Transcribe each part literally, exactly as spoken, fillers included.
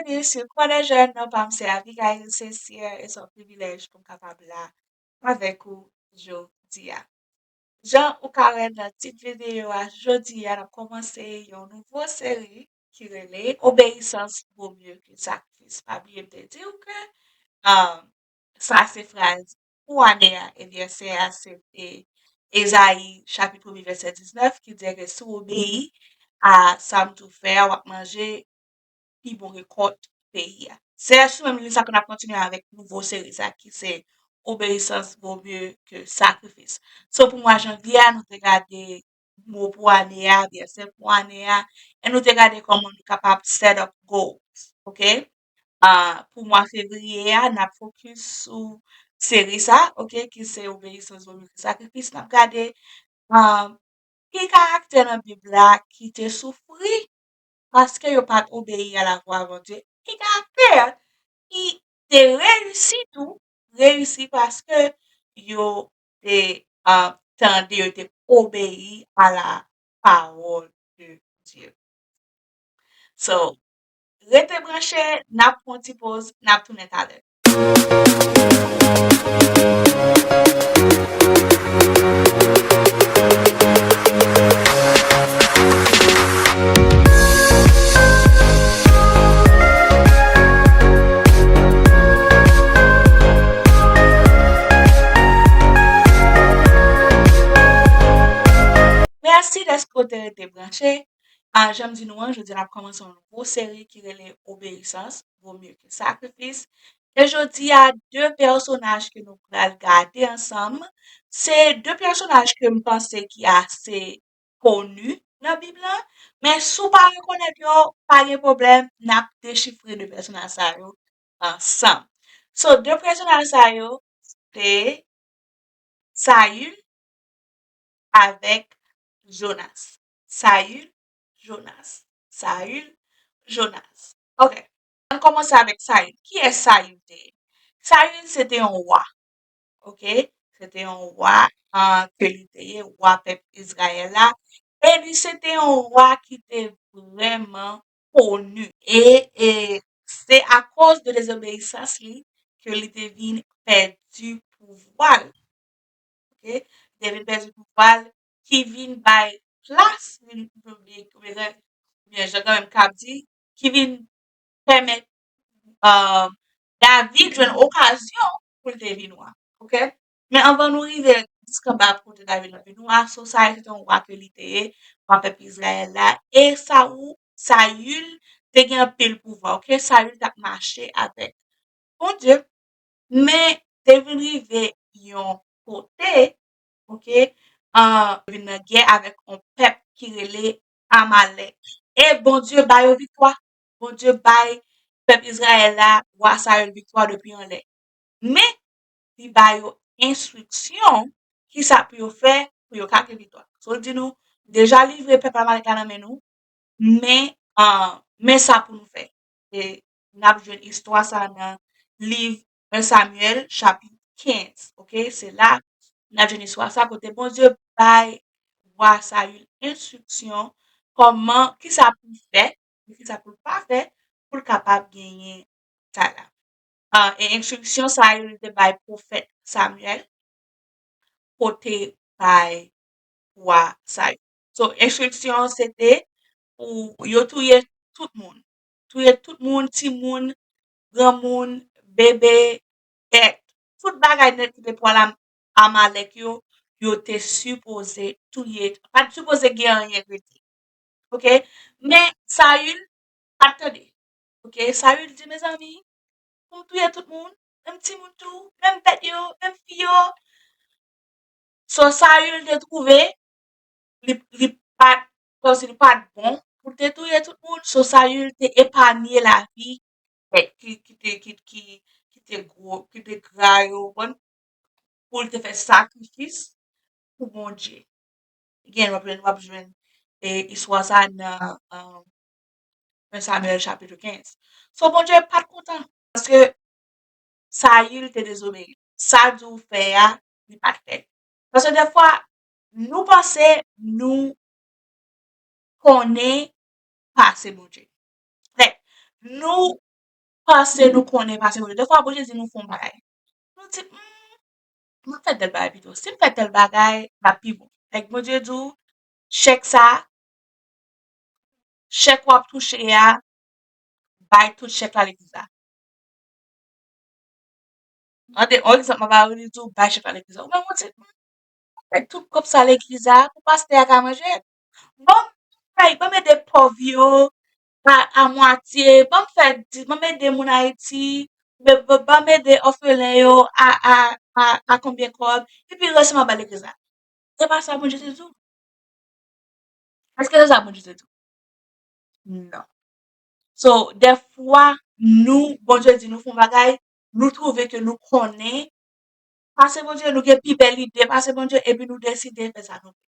anpil, si w kwè nan jèn, non pa m se Abigail Saint-Cyr, e se yon privilèj pou m kapab la avèk ou jodi a. Jan ou ka wè nan tit videyo a, jodi a n ap kòmanse yon nouvo seri ki rele Obeyisans vo mye ke sakrifis. Pa bliye m te di w ke, um, sa se fraz pou ane a, e vèsè a se e Ezayi chapit premye vèsè diznèf ki di ke si w obeyi a sa m di w fè a, w ap manje pi bon rekòt peyi a. Se sou menm liy sa ke n ap kontinye avèk nouvo seri sa ki se Obeyisans vo mye ke sakrifis. So pou mwa janvye a, nou te gade mo pou ane a, vèsè pou ane a, e nou te gade kòman nou kapab set up goals, ok? Ah, pou mwa fevriye a, n ap fokis sou seri sa, ok, ki se Obeyisans vo mye ke sakrifis. N ap gade, ah, ki karaktè nan Bib la ki te soufri paske yo pa t obeyi a lavwa Bondye, e karaktè ki te reyisi tou, reyisi paske yo te, ah, tande, yo te obeyi a la parole de Dieu. So, rete branche, n ap pran ti poz, n ap tounen talè. Mèsi dèske w te rete branche. A, jan m di nou an, jodi a n ap kòmanse yon nouvo seri ki rele Obeyisans vo mye ke sakrifis. E jodi a, de pèsonaj ke nou pral gade ansanm, se de pèsonaj ke m panse ki ase koni nan Bib la, men si w pa rekonèt yo, pa gen pwoblèm, n ap dechifre de pèsonaj sa yo ansanm. So, de pèsonaj sa yo, se Sayil avèk Jonas. Sayil, Jonas. Sayil, Jonas. Ok. Ann kòmanse avèk Sayil. Kiyès Sayil te ye? Sayil se te yon wa. Ok? Se te yon wa, ah, ke li te ye, wa pèp Izrayèl la. E li se te yon wa ki te vrèman koni. E, e se akoz de dezobeyisans li ke li te vin pèdi pouvwa l. Ok? Li te vin pèdi pouvwa l, ki vin bay plas, vin, oubyen, oubyen jan kanmenm k ap di, ki vin pèmèt, um, David jwenn okazyon pou l te vin wa. Ok? Men anvan nou rive jiskanba kote David la vin wa, so Sayil se te yon wa ke li te ye, wa pèp Izrayèl la, e sa ou, Sayil te gen anpil pouvwa, ok? Sayil t ap mache avèk Bondye, men te vin rive yon kote, ok, ah, vin nan gè avèk yon pèp ki rele Amalèk. E Bondye ba yo viktwa. Bondye bay pèp Izrayèl la, wa Sayil, viktwa depi anlè. Men, li ba yo enstriksyon, kisa pou yo fè pou yo ka gen viktwa. So, l di nou, deja livre pèp Amalèk la nan men nou, men, ah, men sa pou nou fè. E n ap jwenn istwa sa nan liv en Samyèl, chapit kenz, ok? Se la n ap jwenn istwa sa kote Bondye bay wa Sayil enstriksyon kòman, kisa pou l fè, e kisa pou l pa fè, pou l kapab genyen batay la. Ah, e enstriksyon Sayil te bay pwofèt Samyèl, pote bay wa Sayil. So, enstriksyon se te pou yo touye tout moun. Touye tout moun, timoun, granmoun, bebe, bèt. Tout bagay nèt ki te pwal Amalèk yo, yo te sipoze touye. Pa t sipoze gen anyen k rete. Ok? Men Sayil pa t tande. Ok? Sayil di, mezanmi, pou m touye tout moun, menm timoun tou, menm bèt yo, menm fi yo. So, Sayil te twouve, li, li pa t, kòmsi li pa t bon pou l te touye tout moun. So, Sayil te epanye lavi bèt ki, ki te, ki, ki, ki te gwo, ki te gra yo, w konprann, pou l te fè sakrifis pou Bondye. Gen, w ap jwenn, w ap jwenn, e, istwa sa nan, um, en Samyèl chapit kenz. So, Bondye pa t kontan, paske Sayil te dezobeyi. Sa di w fè a, li pa t fè. Paske dèfwa, nou panse nou konnen pase Bondye. Like, nou panse nou konnen pase Bondye. Defwa, Bondye di nou fè yon bagay. Nou di, "Hmm, m ap fè tèl bagay pito. Si m fè tèl bagay, l ap pi bon." Like, Bondye di w, chèk sa, chèk w ap touche a, bay tout chèk la legliz la. An de, yon egzanp, m ap ba w, li di w, bay chèk la legliz la. Ou menm, ou di, "Hmm, fè tout kòb sa legliz la, pou pastè a ka manje." Ban m, hey, ban m ede pòv yo a, a mwatye, ban m fè di, ban m ede moun Ayiti, ban, ban, ban m ede òfelen yo a, a, a, a konbyen kòb, epi rès m ap ba legliz la. Se pa sa Bondye te di w? Èske se sa Bondye te di w? Non. So, dèfwa, nou, Bondye di nou fè yon bagay, nou twouve ke nou konnen pase Bondye, nou gen pi bèl ide pase Bondye, epi nou deside fè sa nou vle.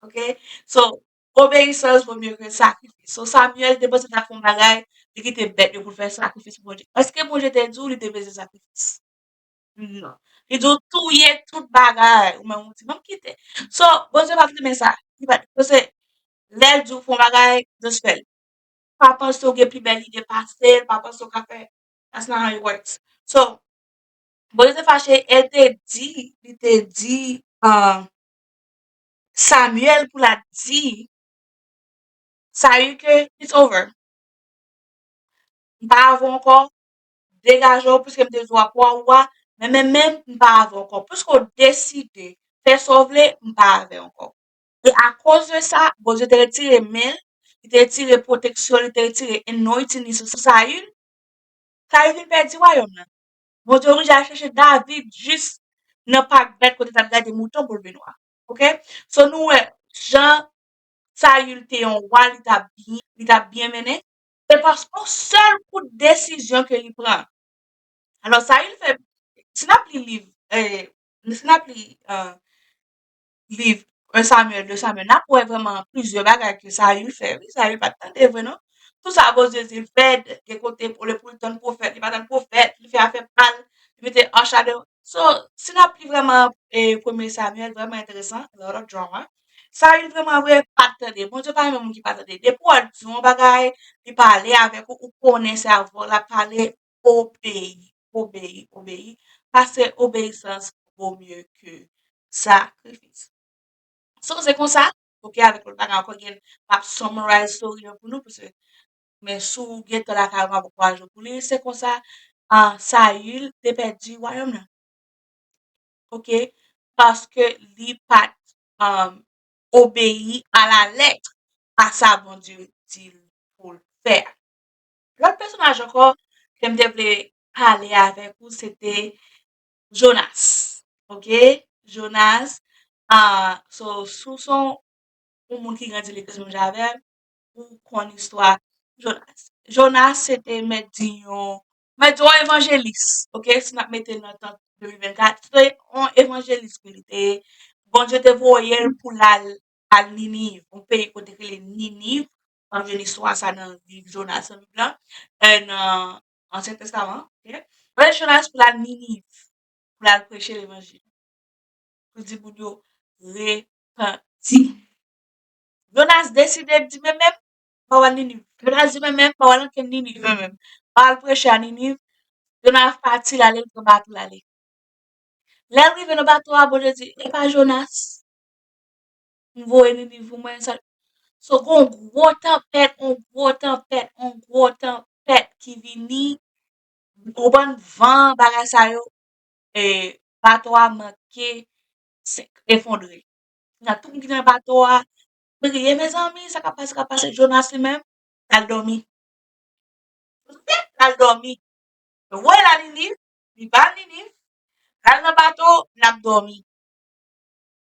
Oke? So, obéissance vaut mieux que sacrifice. So, Samuel te panse l t ap fè yon bagay, li kite bèt yo pou l fè sakrifis pou Bondye. Èske Bondye te di w li te bezwen sakrifis? Non. Li di w touye tout bagay, ou menm ou di, "Ban m kite." So, Bondye pa t renmen sa. Li pa t, paske lè l di w fè yon bagay, just fè l. Pa panse w gen pi bèl ide pase l, pa panse w ka fè, that's not how it works. So, Bondye te fache, e l te di, li te di, uh, Samuel pou l al di Sayil ke it's over. M pa avè w ankò, degaje w, piske m te di w ap wa ou wa, men, men, men, m pa avè w ankò. Piske w deside fè sa w vle, m pa avè w ankò. E akoz de sa, Bondye te retire men l, li te retire pwoteksyon, li te retire anointing li sou Sayil. Sayil vin pèdi wayòm nan. Bondye oblije al chèche David jis nan pak bèt kote l t ap gade mouton pou l vin wa. Oke? So, nou wè, jan Sayil te yon wa, li t ap byen, li t ap byen mennen. E paske yon sèl kout desizyon ke li pran. Alò, Sayil fè, si n ap li liv, eh, si n ap li, eh, liv un Samuel, deux Samuel, n ap wè vrèman plizyè bagay ke Sayil fè, wi. Sayil pa t tande vre, non. Tout sa Bondye di l fè, gen kote, olye pou l tann pwofèt, li pa tann pwofèt, li fè afè pa l, li mete anch ladan. So, si n ap li vrèman, eh, premye Samuel, vrèman enteresan, a lot of drama. Sayil vrèman vre pa t tande. Bondye pa renmen moun ki pa tande. Depi w al di yon bagay, li pale avèk ou, ou konnen sèvo l ap pale, obeyi, obeyi, obeyi. Paske obeyisans vo mye ke sakrifis. So, se konsa, oke, avèk lòt bagay ankò, gen, m ap summarize story an pou nou, paske, men si w gen tan lakay ou, m ap ankouraje w pou li. Se konsa, ah, Sayil te pèdi wayòm nan. Oke? Paske li pa t, um, obeyi a la lèt a sa Bondye di l pou l fè a. Lòt pèsonaj ankò ke m te vle pale avèk ou, se te Jonas. Oke? Jonas, ah, so, si w se yon moun ki grandi legliz menm jan avè m, ou konn istwa Jonas. Jonas se te mèt di yon, mèt di yon evanjelis, oke? Si n ap mete nan tan de mil vennkat, se te yon evanjelis ke li te ye. Bondye te voye l pou l al, al Niniv, yon peyi kote ki rele Niniv. Ann jwenn istwa sa nan liv Jonas nan Bib la, eh, nan Ansyen Testaman, oke? Voye Jonas pou l al Niniv, pou l al preche levanjil. Pou di moun yo repanti. Jonas deside di, "Men menm, m pa wè Niniv." Jonas di, "Men menm, m pa wè ankenn Niniv, men menm. M pa al preche a Niniv." Jonas pati, l ale, l pran bato, l ale. Lè l rive nan bato a, Bondye di, "E pa Jonas m voye Niniv pou mwen sa." So, gon gwo tanpèt, on gwo tanpèt, on gwo tanpèt ki vini, ou konprann, van, bagay sa yo, e, bato a manke efondre. Nan tout moun ki nan bato a, kriye, "Mezanmi, sa k ap pase, k ap pase?" Jonas li menm, l al dòmi. L al dòmi. Yo voye l al Niniv, li pa al Niniv, l al nan bato, l ap dòmi.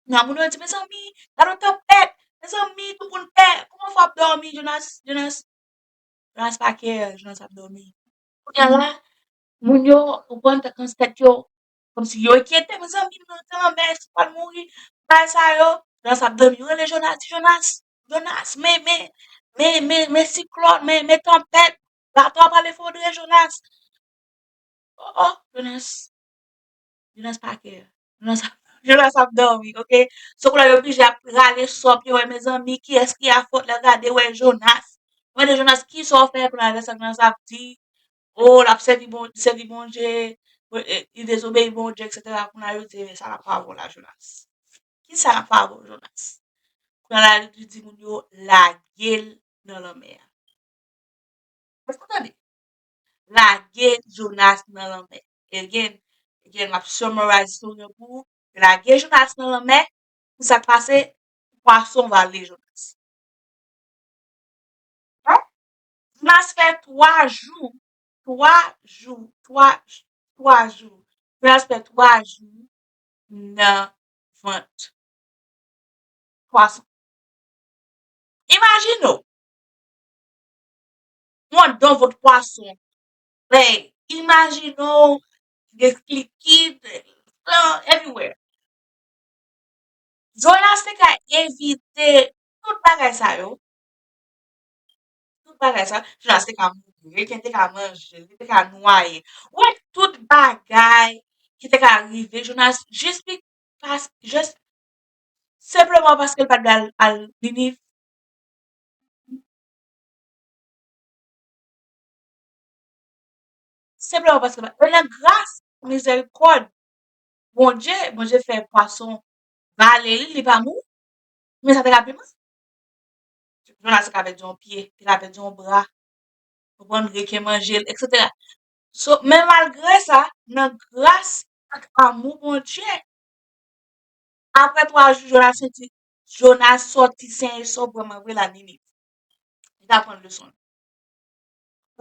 Nan moun yo di, "Mezanmi, gade yon tanpèt, mezanmi, tout moun pè, kòman fè w ap dòmi, Jonas, Jonas?" Jonas pa kè, Jonas ap dòmi. Kounye a la, moun yo, ou konn, tèt yo, kòmsi yo enkyete, "Mezanmi, nou nan lanmè, si pral mouri, bagay sa yo." Jonas ap dòmi, yo rele Jonas, di, "Jonas, Jonas, men, men, men, men, men siklòn, men, men tanpèt, bato a pral efondre, Jonas." Oh, oh, Jonas. Jonas pa kè. Jonas, Jonas ap dòmi, oke? So, kounye a yo oblije ap rale sòp yo, wè, mezanmi, kiyès ki afwont lè gade, wè, Jonas. Mande Jonas, "Kisa w fè?" Kounye a lè sa Jonas ap di, o, l ap sèvi Bon, sèvi Bondye, e, li dezobeyi Bondye, etsetera. Kounye a, yo di, "Men sa n ap fè avè w la, Jonas? Ki sa n ap fè avè w, Jonas?" Kounye a la, li di moun yo, "Lage l nan lanmè a." Èske w tande? Lage Jonas nan lanmè. Again, again, m ap summarize story an pou ou. Lage Jonas nan lanmè, pou sa k pase, pwason vale Jonas. Hein? Jonas fè twa jou, twa jou, twa, twa jou. Jonas fè twa jou nan vant pwason. Imajine w, yon don vant pwason. Hey, imajine w, gen likid, everywhere. Jonas te ka evite tout bagay sa yo. Tout bagay sa, Jonas te ka mouri, reken te ka manje l, li te ka nwaye. Ou wè tout bagay ki te ka rive Jonas, jis pi-, pas-, jis senpleman paske l pa t vle al, al Niniv. Senpleman paske l pa, e nan gras, mizèrikòd Bondye, Bondye fè pwason vale li, li pa mouri. Men sa te ka pi mal. Jonas te ka pèdi yon pye, te ka pèdi yon bra. Konprann, reken manje l, etsetera. So, men malgre sa, nan gras ak amou Bondye, apre twa jou, Jonas soti, Jonas soti sen e sòf vrèman vre la Niniv. Li ta pran leson.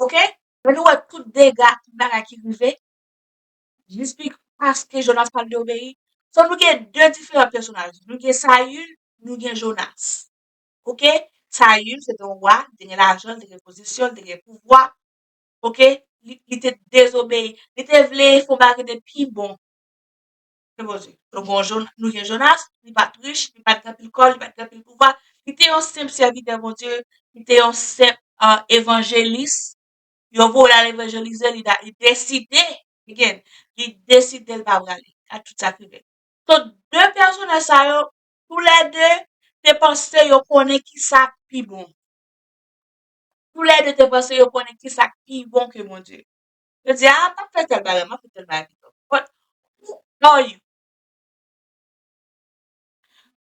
Oke? Men nou wè tout dega, tout bagay ki rive, jis pi-, paske Jonas pa t vle obeyi. So, nou gen de diferan pèsonaj. Nou gen Sayil, nou gen Jonas. Oke? Sayil, se te yon wa, li te gen lajan, li te gen pozisyon, li te gen pouvwa. Oke? Li, li te dezobeyi. Li te vle fè yon bagay ki te pi bon ke Bondye. Donk, bon, Jon-, nou gen Jonas, li pa t rich, li pa t gen anpil kòb, li pa t gen anpil pouvwa. Li te yon senp sèvitè Bondye, li te yon senp, ah, evanjelis. Yo voye l al evanjelize, li da-, li deside, again, li deside l pa prale. A tout sa k rive. So, de pèsonaj sa yo, toulède te panse yo konnen ki sa k pi bon. Toulède te panse yo konnen ki sa k pi bon ke Bondye. Yo di, "Ah, m ap fè tèl bagay, m ap fè tèl bagay pito." But who are you?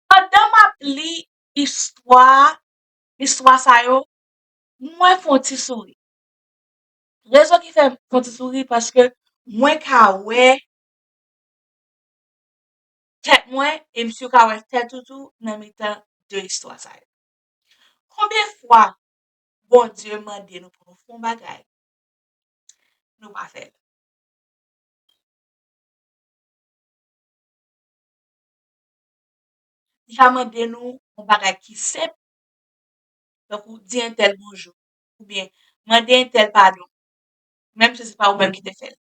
Pandan m ap li istwa, istwa sa yo, mwen fè yon ti souri. Rezon ki fè m fè yon ti souri, paske mwen ka wè tèt mwen, e m si w ka wè tèt ou tou nan mitan de istwa sa yo. Konbyen fwa Bondye mande nou pou nou fè yon bagay, nou pa fè l? Li ka mande nou yon bagay ki senp, tankou di entèl bonjou, oubyen mande entèl padon, menm si se pa ou menm ki te fè l.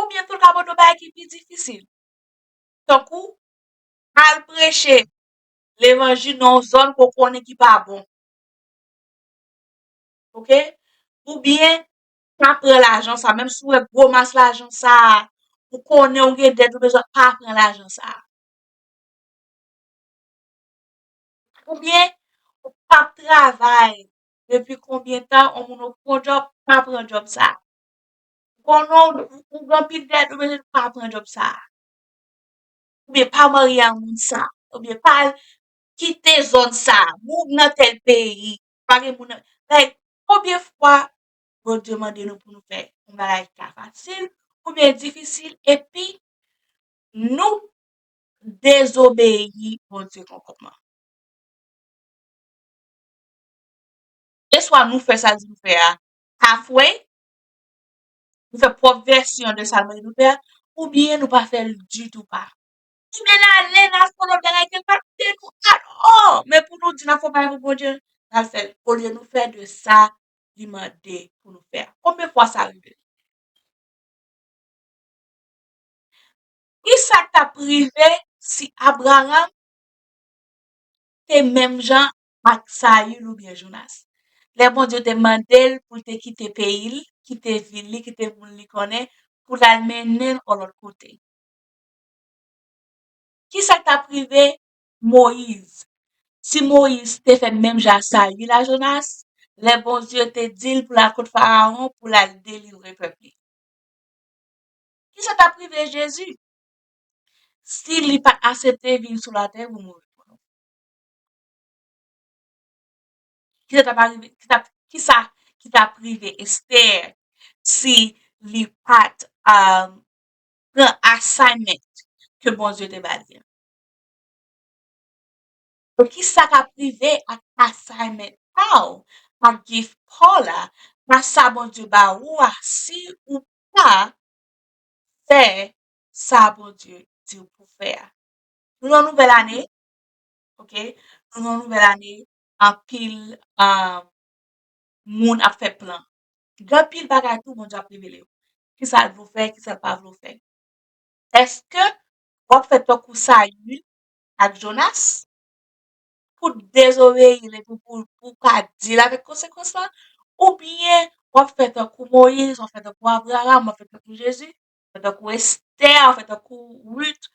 Oubyen tou l ka mande w bagay ki pi difisil, tankou al preche levanjil nan yon zòn ke w konnen ki pa bon. Oke? Oubyen, pa pran lajan sa, menm si w wè gwo mas lajan sa, ou konnen w gen dèt, ou bezwen, pa pran lajan sa. Oubyen, ou p ap travay depi konbyen tan, yon moun ofri w yon djòb, pa pran djòb sa. Konnen w, ou gen anpil dèt, ou bezwen, pa pran djòb sa. Oubyen pa marye a moun sa, oubyen pa kite zòn sa, mouri nan tèl peyi, pa gen moun nan, like, konbyen fwa Bondye mande nou pou nou fè yon bagay ki ka fasil oubyen difisil, epi nou dezobeyi Bondye konplètman? E swa nou fè sa l di nou fè a halfway, nou fè pwòp vèsyon de sa l mande nou fè a, oubyen nou pa fè l ditou pa. Oubyen n ale, n al fè lòt bagay ke l pa mande nou at all. Men pou nou di n ap fè yon bagay pou Bondye, n al fè l. Olye nou fè de sa li mande pou nou fè a. Konbyen fwa sa rive? Ki sa k t ap rive si Abraram te menm jan ak Sayil oubyen Jonas? Lè Bondye te mande l pou l te kite peyi l, kite vil li, kite moun li konnen, pou l al mennen l yon lòt kote. Ki sa k t ap rive Moyiz? Si Moyiz te fè menm jan ak Sayil ak Jonas, Lè Bondye te di l pou l al kot Farawon, pou l al delivre pèp li. Kisa t ap rive Jezi si li pa t aksepte vin sou latè pou mouri pou nou? Kisa t ap rive, kisa, kisa ki t ap rive Estè si li pa t, um, pran assignment ke Bondye te ba li an? E kisa k ap rive ak assignment pa w, ak gift pa w la, ak sa Bondye ba ou a, si ou pa fè sa Bondye di w pou fè a? Nou nan nouvèl ane, oke? Nou nan nouvèl ane, anpil, um, moun ap fè plan. Gen anpil bagay tou Bondye ap revele w. Kisa l vle w fè, kisa l pa vle w fè. Èske w ap fè tankou Sayil ak Jonas? Pou dezobeyi l epi pou, pou w ka dil avèk konsekans lan? Oubyen w ap fè tankou Moyiz, w ap fè tankou Abraram, w ap fè tankou Jezi, w ap fè tankou Estè, w ap fè tankou Rit,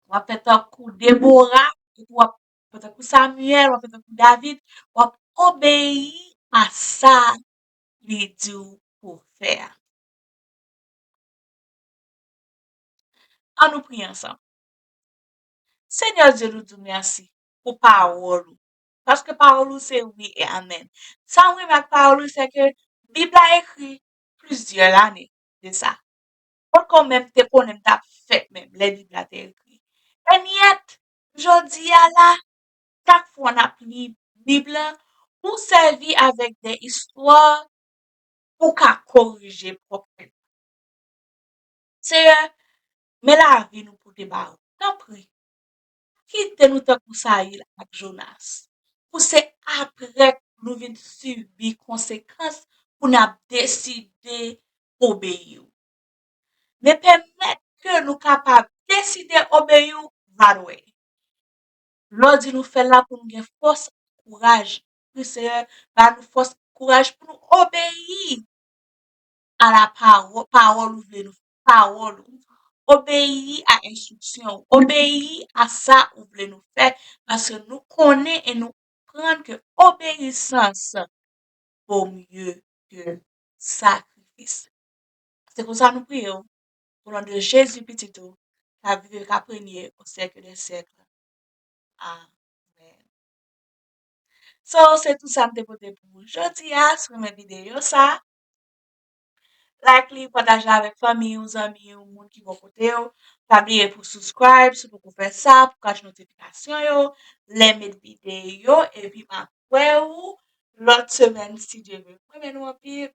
w ap fè tankou Debora, epi w ap fè tankou Samyèl, w ap fè tankou David, w ap obeyi a sa li di w pou w fè a. Ann nou priye ansanm. Senyè Dye, nou di w mèsi pou pawòl ou. Paske pawòl ou se wi e amèn. Sa m renmen ak pawòl ou, se ke Bib la ekri plizyè lane de sa. Pòtkò menm te konnen m t ap fèt menm lè Bib la te ekri. Ènyèt, jodi a la, chak fwa n ap li Bib la, ou sèvi avèk de istwa pou w ka korije pwòp tèt ou. Seyè, men lavi nou pote ba ou. Tanpri, kite nou tankou Sayil ak Jonas, pou se apre nou vin sibi konsekans pou n ap deside obeyi w. Men pèmèt ke nou kapab deside obeyi w right away. Lè w di nou fè l la pou nou gen fòs, kouraj. Pri Seyè, ba nou fòs, kouraj pou nou obeyi a la pawòl, pawòl ou vle nou, pawòl ou. Obeyi a enstriksyon ou, obeyi a sa ou vle nou fè, paske nou konnen e nou konprann ke obeyisans vo mye ke sakrifis. Se konsa nou priye w, o non de Jezi, Pitit ou, k ap viv e k ap renye o syèk dè syèk. Amèn. So, se tout sa m te pote pou ou jodi a. Si w renmen videyo sa, like li, pataje avèk fanmi w, zanmi w, moun ki bò kote w. Pa bliye pou subscribe si w poko fè sa, pou w ka jwenn notifikasyon yo lè m met videyo, epi m ap wè ou lòt semèn, si Dye vle. M renmen nou anpil.